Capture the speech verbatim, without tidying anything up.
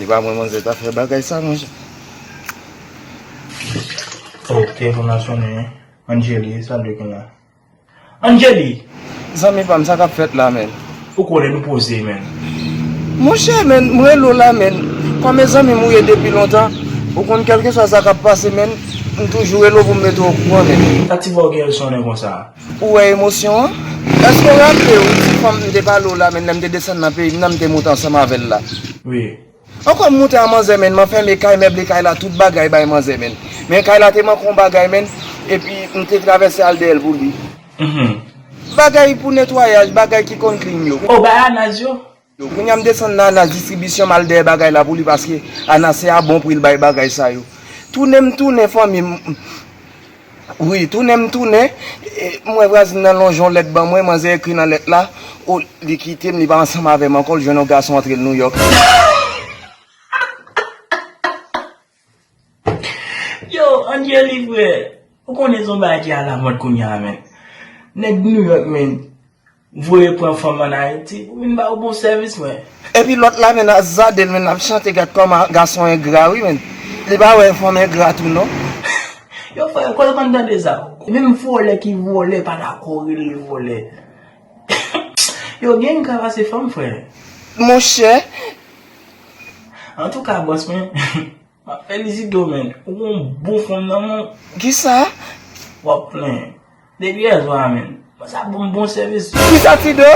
Se pa mwen manzè ta fè bagay sa, monchè. Oh, telefòn nan sonnen. Angeli, sa l vle kounye a? Angeli! Zanmi pa m, sa k ap fèt la, menn? Ou konnen nou poze, menn. Monchè, menn, m rele w la, menn. Kòm e zanmi m ou ye depi lontan, ou konn kèlkeswa sa k ap pase, menn, m toujou rele w pou m mete w okouran, menn. Sa ti vwa w gen sonnen konsa? Ou wè emosyon an? Èske w raple w, ti fanm m te pale w la, menn, lè m te desann nan peyi m nan, m te moute ansanm avè l la? Wi. Ankò m moute a manzè, menn, m anfème kay, mèble kay la, tout bagay bay manzè, menn. Men kay la te manke yon bagay, menn, epi m te travèse al dèyè l pou li. Mhm. Bagay pou netwayaj, bagay ki konn klin yo. Oh, bay Anas yo? Yo, kounye a m desann nan Anas distribisyon, m al dèyè bagay la pou li, paske Anas se a bon pri l bay bagay sa yo. Tounen m tounen fanmi m. Wi, tounen m tounen, e, m wè vwazin nan lonje yon lèt ban mwen, manzè ekri nan lèt la, o, li kite m, li pa ansanm avè m ankò, l jwenn yon gason antre l Nouyòk. Yo, Angeli, frè, ou konnen se yon bagay ki alamòd kounye a, menn. Nèg Nouyòk, menn, voye pran fanm ann Ayiti pou vin ba w bon sèvis, mwen. Epi lòt la, menn, ap zade l, menn, ap chante, gad kòman gason engra, wi, menn. Li pa wè fanm engra tou, non. Yo, frè, kote w konn tande sa? Menm vòlè ki vòlè pa dakò rele l vòlè. Yo, gen engra pase fanm, frè. Monchè. Antouka, bòs, mwen, m ap felisite w, menn. Ou gon bon fanm nan men w. Kisa? W ap plenyen. Depi yè swa, menn. Mwen sa ban m bon sèvis. Kisa, Tido?